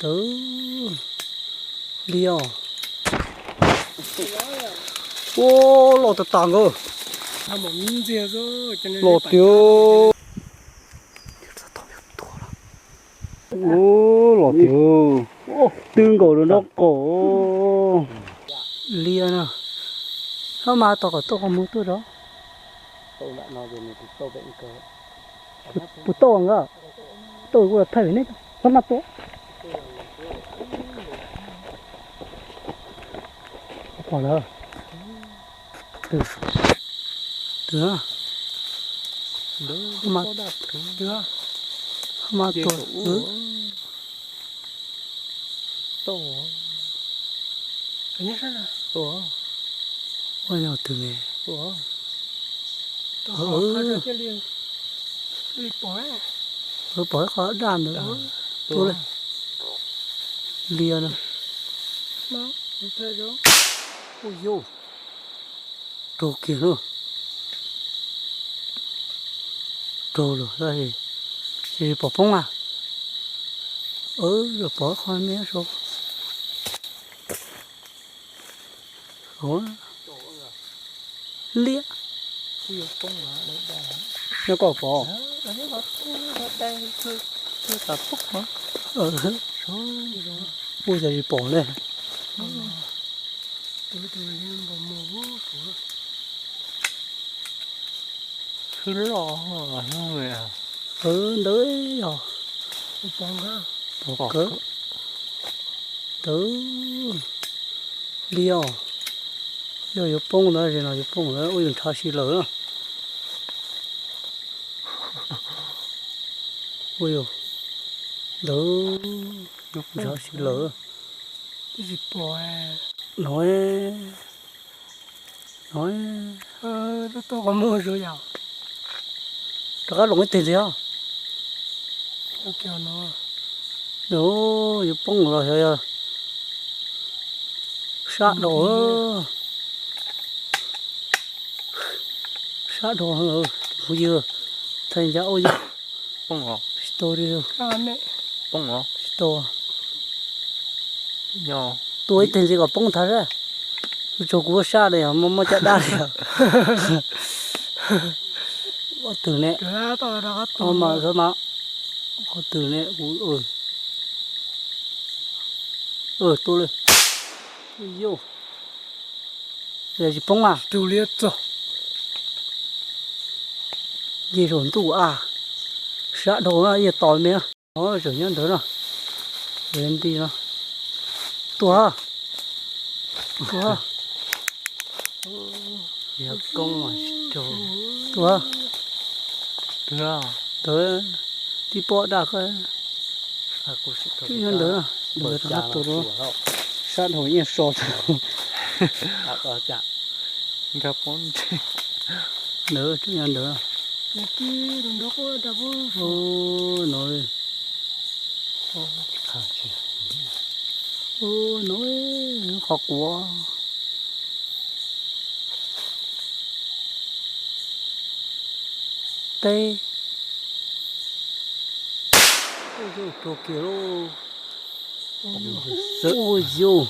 Tawv liab os. Ua loj tas tas nkawd. Loj tiag. Ua loj tiag. Twb nkaus rau nraub qaum. Liab na. Hlob mas tos kom tuaj qhov muag tuaj rau. Puas tau nkawd? Tau kuv los thaij vim neb txhob maj tua. Pom lawm. Twb, twb, mas tua. Ua yog twg ne? Pom ib qho daj ntawd. Liab na. Ua yog raug kiag na. Raug lawm tab sis pom poob a. Pom ib qho me saud. Liab. Nyob koj pom. Ua cas tsis pom ne. Hwj loj ntawd os. Pom kawg. Tawv liab os. Yog yuav poob ntawd, no yuav poob ntawd, ua yus ntshav si lawm. Ua yus ntawd, ntshav si lawm. No, no, rov qab los ib teg ntxiv os. Yuav poob los xyov yog sab dhau. Sab dhau, kuv yawg thaij ncaj ua yawg. Poob os. Tsis tau li. Poob os. Tsis tau. Tua ib teg ntxiv kom poob thav sab. Tsuas kuv sab li os, muaj caj dab li os. Qhov twg ne? Mas, qhov twg ne? Kuv, tua li. Yus, yog tsis poob a. Nce saum ntuj a. Sab dhau na, ib tos me. Tseem nyob ntawd na. Nti no. Tua. Tua. Yog koob mas tsis raug. Tua. Ntawd tib pob daj qab. Nyob ntawd na, ntawd rov qab tua rau. Sab dhau nyiaj so. Nkag pob ntseg. Ntawd tseem nyob ntawd. No, no, qhov quav. Teb. Ua yus raug kiag lauj. Ua yus.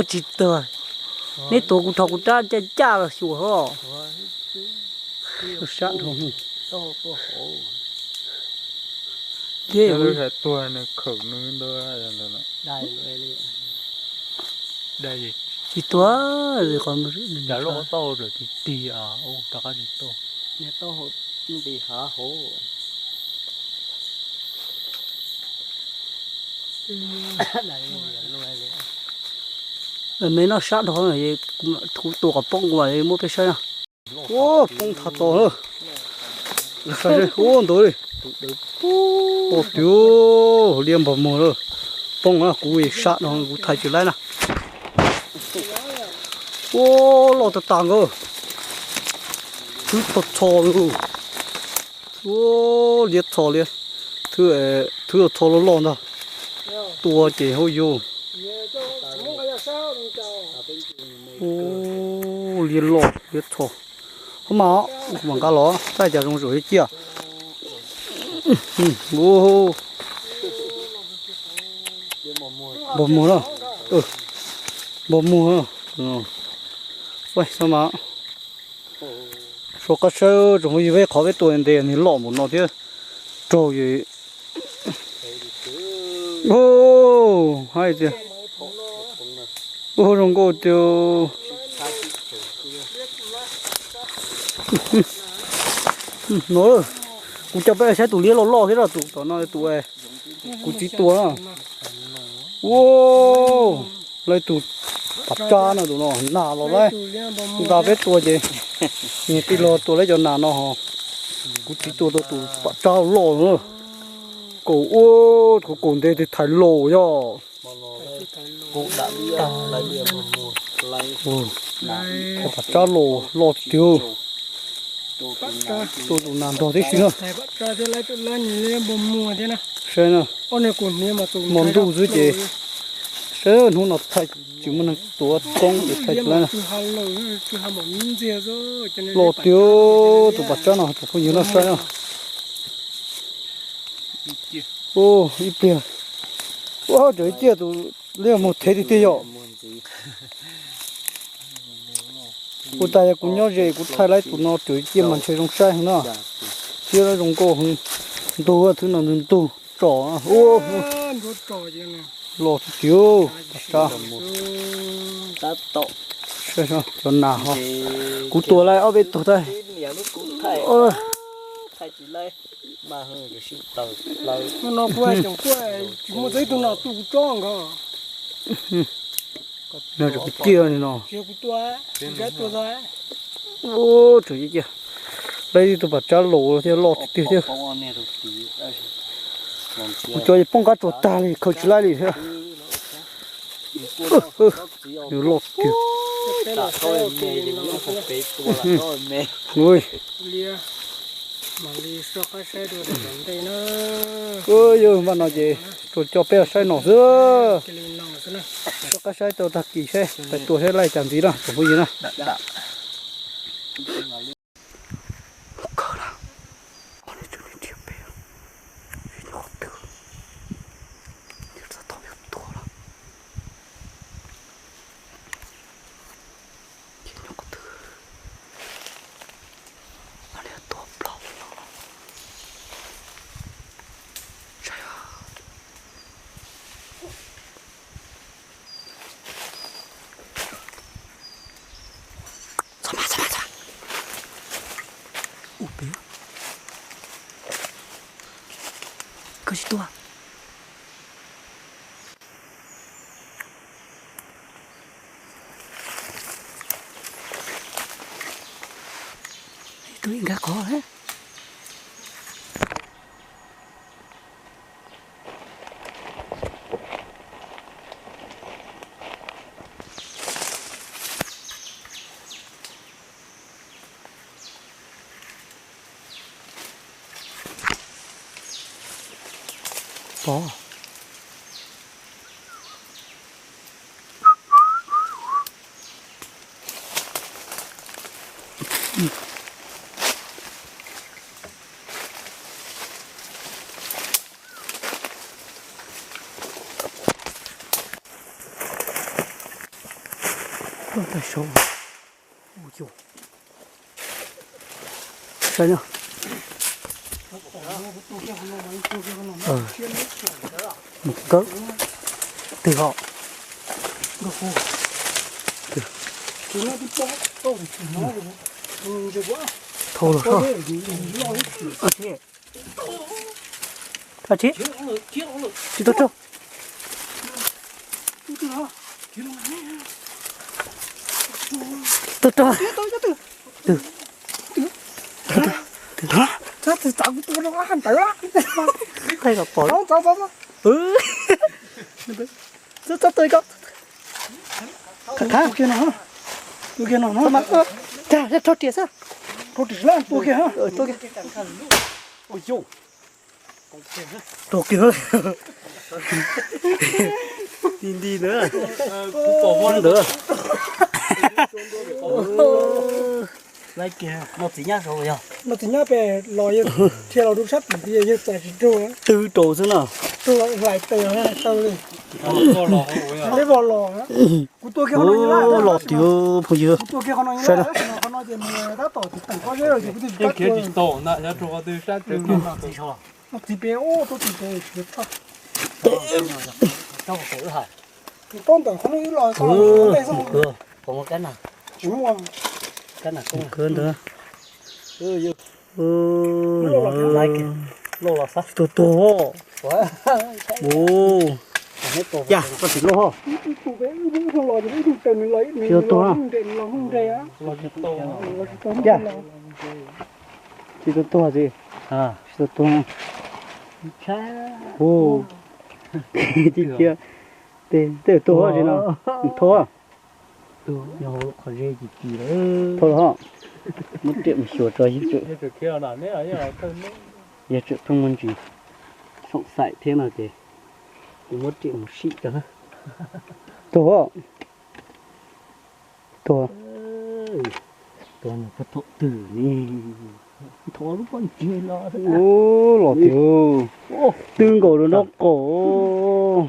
Tsis tuag. Neb tuav kuv rho kuv rab ncaj ncaj los xyuas hos. Sab dhau. Tsis tuag. Tig tig, rov qab tsis tuag. Me no sab dhau, kuv tua kom poob kuv mam muab peb saib na. Ua poob thav tod lawm. Ua ntawd li. Ua tiag, liab npog muag lawm. Poob na, kuv sab dhau kuv thaij tsis laib na. Ua loj tas tas nkawd. Thwb txho txho li. Ua liab txho li. Thwb txho loj loj ntag. Tua ces hauj yug. Ua liab loj liab txho. Mas, mas nqa los, txaij cas zoo zuam li ciaj. Npog muag na. Npog muag. Ua, so mas. So qab saib tsoom phooj ywg, peb qhov peb tua ntev nws loj npaum no thiab. Raug yus. Hais tias, ua zoo nkauj tiag. No, kuv coj peb saib tus liab loj loj thiab, tus tom no tus kuv txiv tua na. Ua, lawv tus pam tsab no, tus no nag los lawm, nqa peb tua ces niag tij laug tua lawv cov nas no ho. Kuv txiv tua tau tus pam tsab loj na. Kaum ua, kuv kaum ntev twb thaiv los yog. Pam tsab los loj tiag. Tua tus nas nrog tib si na. Saib na, hmo ntuj xwb ces saib hnub no thaij tsis muaj neeg tuav toob ces thaij tsis laib na. Los tiag, tus pam tsab no tsoom phooj ywg no saib na. Ib pliag, ua, tseem ib ciaj tus liab muag thev tiag tiag yom. Ua tas yog kuv nyob ze kuv thaij laib tus no tseem ib ciaj mas ntshe zoo saib heev na. Thiab zoo nkauj heev, ntug thwb no ntug ntug tsom. Los tiag tiag, pam tsab. Cov nas ho, kuv tua laib ob peb tug tag. No kuv tseem kuj tsis muaj txog ib tug nas tu kuv tsob nkaus. No tseem ciaj li no. Tseem ciaj ciaj. Laib ib tug pam tsab laus thiab loj tiag tiag thiab. Kuv cov poob qab tsuas tag li, khaws tsis laib li thiab. Nws loj tiag. Yog mas no ces tsuas coj peb los saib no xwb. Soj qab saib tau tag kis saib pais tua saib laij cas ntxiv na tsoom phooj ywg na. Koj tsis tuaj. Tus nkag qhov. Pov. Tuaj tag saud. Saib no. Mus kawb. Twg hos? Thau los soj. Tsis tau raug. Tau raug. Thaij los pom. Txhob txhob txhob. Khav khav. Tua kiag no, tua kiag no. Rau riam xwb. Rau riam xwb, tua kiag. Rau kiag. Nti nti ntawd. Kuv pom ntawd. Noj txiv nyab pem los yawg dhia los rau sab tim yawg txais tsis raug. Twb rau xwb na. Raug hlais tes los taw li. Peb vos los, kuv tua kiag qhov no, los tiag phooj ywg. Kuv tua kiag qhov no, saib na. Qhov no ces tab tom tsis teem pob zeb lawm ces kuv tus kab khiav tsis tau ntag, nyob rau qhov twg sab tsev. Noj txiv pem, ua tua txiv pem tsis tau. Tus tau ntawm qhov no wb los tau ntej xwb. Tsis muaj. Kab ntawd. Tuag tuag. Ua, yog koj tsis loj hos. Tsis tau tuag. Yog tsis tau tuag tsis, tsis tau tuag. Ua, cia cia. Tej tej tuag tsis no. Thau. Thau los. Muab riam mus xyuas tso, yog tseem pheej muaj ntsis xoom xaim thiab no ces kuv muab riam mus sim rau. Tuag. Tuag. Tuag nws puag thaum twg ni? Thov lub pob ntseg los. Ub, los tiag. Twb nkaus rau nraub qaum.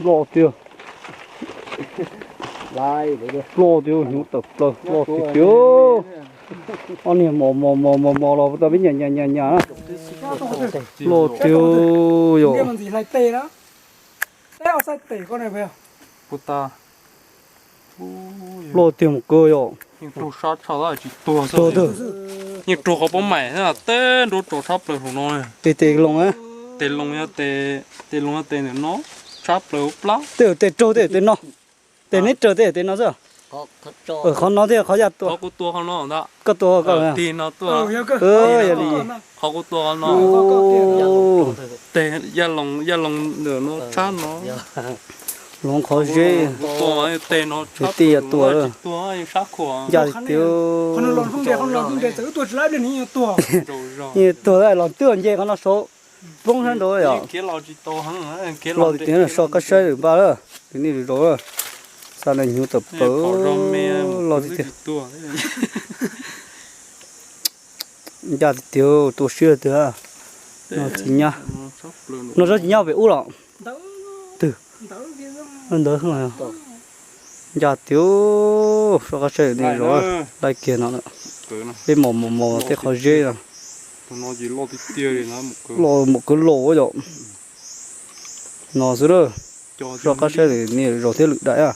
Los tiag. Los tiag, hnyuv tawm plaws, los tiag tiag. Ob niag mos mos mos mos mos los tau peb nyas nyas nyas nyas. Los tiag yom. Los tiag mus kawg yom. Tuag twg? Yeej raug qhov pob maim tej nraub tso tshab plaws hauv no. Tes tes loo, tes loo, tes loo tes ntawm no tshab plaws hauv plab. Tej tes raug tej tes no. Tes neb raug tej tes no xwb. Qhov no thiab qhov yaj tua. Koj tua koj. Tig no tuaj. Yog li. Qhov kuv tua qhov no. Tes yaj loo, yaj loo ntawm no tshab no. Hloov qhov zeb. Tes no tshab plaws hauv no tsis tuag, sab khuam. Ncaj tiag. Yeej tuag los twb nce qhov no saud. Poob sab nraud yom. Los tiag tiag, so koj saib lawm npaj lawm, tus nej zaum zaum lawm. Xa na hnyuv tawm plaws los tiag tiag. Ncaj tiag tiag, tua siab tiag. No txiv nyab. No tsob txiv nyab pem ub los. Twg? Ntawd. Ncaj tiag, so koj saib lawm nej zaum, laij kiag no. Peb mos mos mos tej qhov zeb no. Los mus kwv los yom. No xwb lawm. So koj saib lawm nej zaum thiab lwm daim.